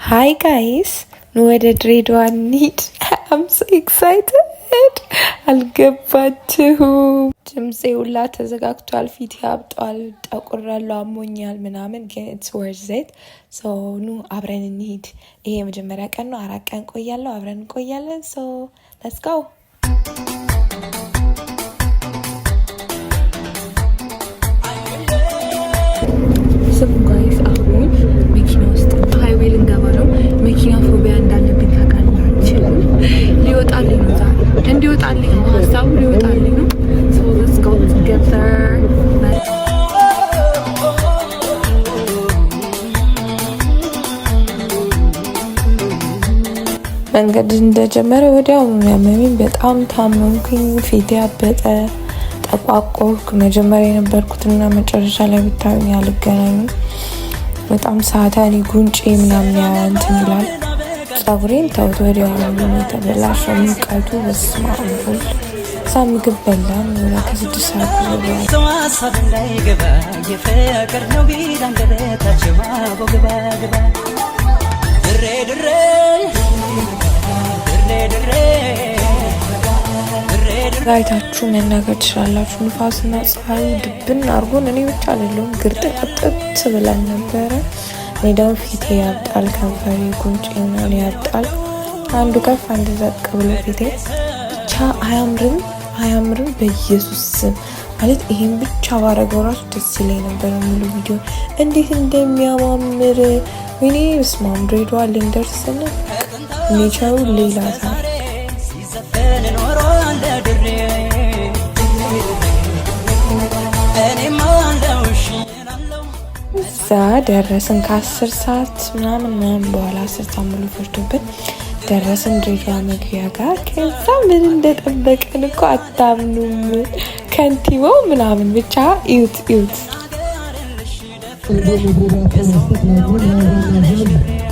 Hi guys፣ ኑ ወደ ድሬዳዋ እንሂድ። I'm so excited፣ አልገባችሁም። ድምፄ ሁላ ተዘጋግቷል፣ ፊቴ አብጧል፣ ጠቁሬያለሁ፣ አሞኛል ምናምን፣ ግን it's worth it። So ኑ አብረን እንሂድ። ይሄ የመጀመሪያ ቀን ነው። 4 ቀን ቆያለሁ፣ አብረን እንቆያለን። So let's go። ስሙ guys፣ አሁን መኪና ውስጥ highway ልንገባ ነው። መኪና phobia እንዳለብኝ ታውቃላችሁ። ሊወጣልኝ ነው ዛሬ፣ እንዲወጣልኝ ነው ሀሳቡ፣ ሊወጣልኝ ነው። So let's go together። መንገድ እንደጀመረ ወዲያው ያመመኝ፣ በጣም ታመምኩኝ። ፊቴ አበጠ፣ ጠቋቆርኩ። መጀመሪያ የነበርኩትና መጨረሻ ላይ ብታዩኝ አልገናኙም። በጣም ሳታኒ ጉንጬ ምናምን እንትን ይላል። ጸጉሬን ተውት፣ ወዲያው ነው የተበላሸው። ሙቀቱ በስመ አብ ወልድ። እዛ ምግብ በላን ከ6 ሰዓት ጉዞ በኋላ። ሰው ሀሳብ እንዳይገባ የፍቅር ነው ቢል አንደበታቸው አቦ ግባ ግባ ድሬ ድሬ ድሬ ድሬ ድሬ ድሬ። አይታችሁ መናገር ትችላላችሁ። ንፋስና ፀሐዩ ድብን አድርጎን እኔ ብቻ አይደለሁም፣ ግርጥጥጥ ብለን ነበረ። እኔ ደግሞ ፊቴ ያብጣል፣ ከንፈሬ፣ ጉንጬ ምናምን ያብጣል። አንዱ ከፍ አንዱ ዘቅ ብሎ ፊቴ ብቻ አያምርም፣ አያምርም። በኢየሱስ ስም ማለት ይሄን ብቻ ባረገው ራሱ ደስ ይለኝ ነበር። ሙሉ ቪዲዮ እንዴት እንደሚያማምር ወይኔ በስመ አብ። ድሬዳዋ ልንደርስ ስንል nature ኡ ሌላ ታሪክ። ሲዘፈን ኖሯል ድሬ እኔም አለው እሺ እላለሁ። እዛ ደረስን ከ10 ሰዓት ምናምን ምናምን በኋላ፣ 10 ሰዓት ሙሉ ፈጅቶብን ደረስን ድሬዳዋ መግቢያ ጋር። ከዛ ምን እንደጠበቀን እኮ አታምኑም። ከንቲባው ምናምን ብቻ እዩት እዩት።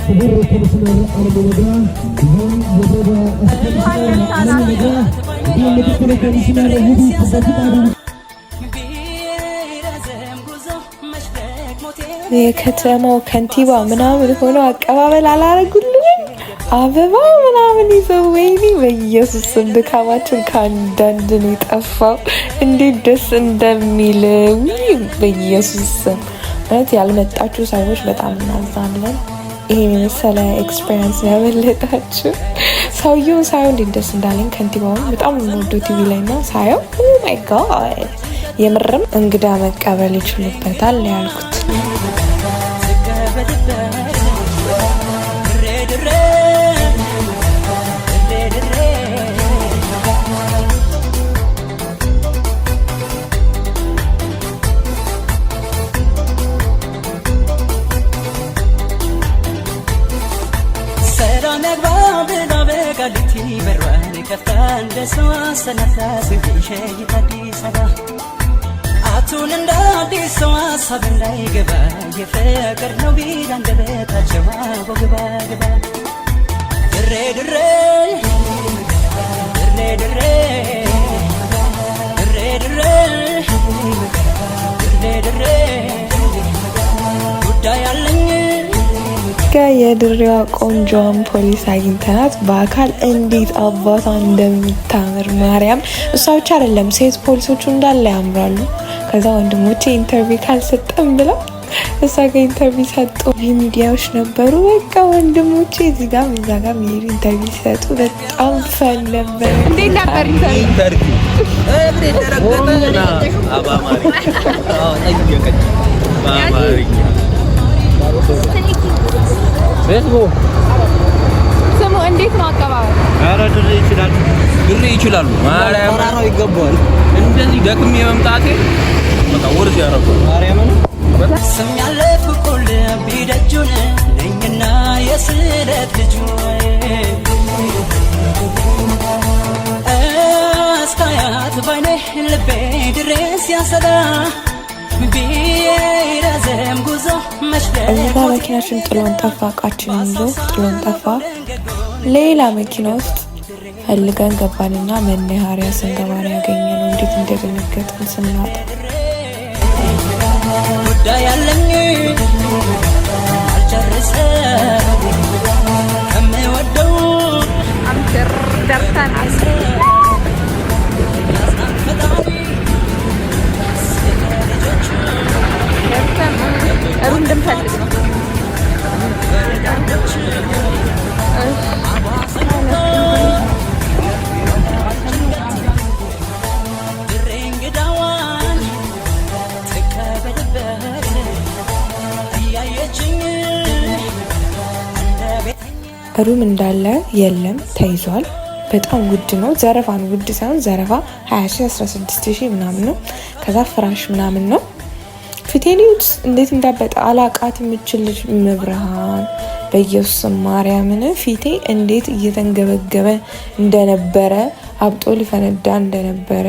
ክቡር ኮሚሽነር አለሙ ነጋ፣ እንዲሁም የድሬዳዋ ኮሚሽነር አለሙ ነጋ፣ እንዲሁም ምክትል ኮሚሽነር ውቢት በፍቃዱ። ቢረዝም ጉዞ መች ደክሞቴ። የከተማው ከንቲባ ምናምን ሆነው አቀባበል አላረጉልንም። አበባ ምናምን ይዘው ወይኔ በኢየሱስ ስም ድካማችን ከአንዳንድ ነው የጠፋው። እንዴት ደስ እንደሚል ውይ፣ በኢየሱስ ስም እውነት ያልመጣችሁ ሰዎች በጣም እናዝናለን። ይሄን የመሰለ experience ነው ያመለጣችሁ። ሰውየውን ሳየው እንዴት ደስ እንዳለኝ፣ ከንቲባውን በጣም ነው የምወደው ቲቪ ላይ እና ሳየው oh my God፣ የምርም እንግዳ መቀበል ይችሉበታል ያልኩት። ስገበድበት ድሬ ድሬ ድሬ ድሬ። ሰላም ያግባ ብላ በቃሊቲ በሯን ከፍታ እንደ ሰው አሰናብታ ስትሸኝት አዲስ አበባ አቱን እንደ አዲስ ሰው ሀሳብ እንዳይገባ የፍቅር ነው ቢል አንደበታቸው አቦ ግባ ግባ ድሬ ድሬ ድሬ ድሬ ድሬ ድሬ ድሬ ድሬ ጉዳይ አለኝ። የድሬዋ ቆንጆዋን ፖሊስ አግኝተናት በአካል እንዴት አባቷ እንደምታምር ማርያም። እሷ ብቻ አይደለም፣ ሴት ፖሊሶቹ እንዳለ ያምራሉ። ከዛ ወንድሞቼ interview ካልሰጠም ብለው እሷ ጋር interview ሰጡ። ሚዲያዎች ነበሩ። በቃ ወንድሞቼ እዚህ ጋር እዛ ጋር የሚሄዱ interview ሲሰጡ በጣም fun ነበር። እንዴት ነበር interview? ጠየቀች በአማርኛ። ስሙ እንዴት ነው አቀባበል? ኧረ ድሬ ይችላሉ፣ ድሬ ይችላሉ። ማርያም ተራራው ይገባዋል። እንደዚህ ደክሜ መምጣቴ በቃ worth ያደረገው። ማርያምን። ስም ያለ ፍቁር ልብ ደጁን ነኝና የስለት ልጁ እስካያት ባይኔ ልቤ ድሬ ሲያሰላ ቢረዘም ጉዞ መች እዚህ ጋር መኪናችን ጥሎን ጠፋ። እቃችንን ይዞ ጥሎን ጠፋ። ሌላ መኪና ውስጥ ፈልገን ገባንና መናኸሪያ ስንገባ ነው ያገኘነው። እንዴት እንደደነገጥን ስናጣ። ጉዳይ አለኝ አልጨርሰም። ደርሰናል። ደርሰናል። Room እንድንፈልግ ነው። Room እንዳለ የለም ተይዟል። በጣም ውድ ነው። ዘረፋ ነው። ውድ ሳይሆን ዘረፋ 20 ሺ 16 ሺ ምናምን ነው። ከዛ ፍራሽ ምናምን ነው። ፊቴን እዩት እንዴት እንዳበጠ አላቃት የምችል ልጅ መብርሃን በኢየሱስ ማርያምን ፊቴ እንዴት እየተንገበገበ እንደነበረ አብጦ ሊፈነዳ እንደነበረ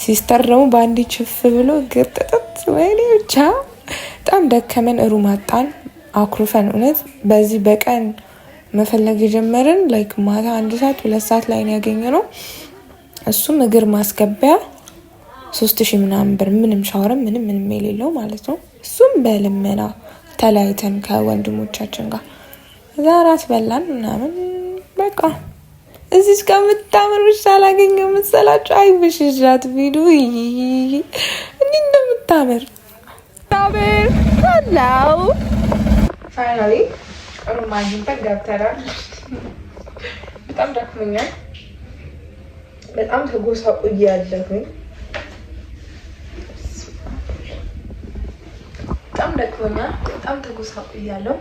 sister ደግሞ በአንድ ችፍ ብሎ ግርጥጥት ወይኔ ብቻ በጣም ደከመን። Room አጣን አኩርፈን እውነት በዚህ በቀን መፈለግ የጀመርን like ማታ 1 ሰዓት 2 ሰዓት ላይ ነው ያገኘነው። እሱም እግር ማስገቢያ 3000 ምናምን ብር ምንም ሻወርም ምንም ምንም የሌለው ማለት ነው። እሱም በልመና ተለያይተን ከወንድሞቻችን ጋር እዛ እራት በላን ምናምን በቃ እዚች ጋር የምታምር ውሻ አላገኘሁም መሰላችሁ? አይ ብሽሻት ቪዱ እንዲህ እንደምታምር ታምር hello። Finally room አግኝተን ገብተናል። በጣም ደክሞኛል። በጣም ተጎሳቁያለሁኝ። በጣም ደክሞኛል። በጣም ተጎሳቁያለሁ።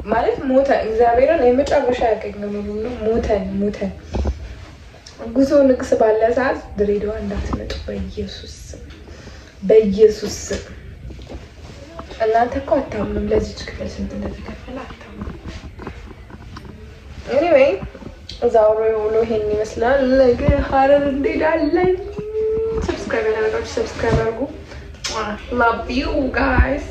ማለት ሞተ እግዚአብሔርን የመጨረሻ ያገኘው ነው። ሞተን ሞተን ጉዞ ንግስ ባለ ሰዓት ድሬዳዋ እንዳትመጡ በኢየሱስ ስም በኢየሱስ ስም። እናንተ እኮ አታምኑም፣ ለዚች ክፍል ስንት እንደተከፈለ አታምኑም። Anyway እዛው ውሎ ይሄን ይመስላል። ነገ ሀረር እንሄዳለን። Subscribe ያላደረጋችሁ subscribe አድርጉ። Love you guys.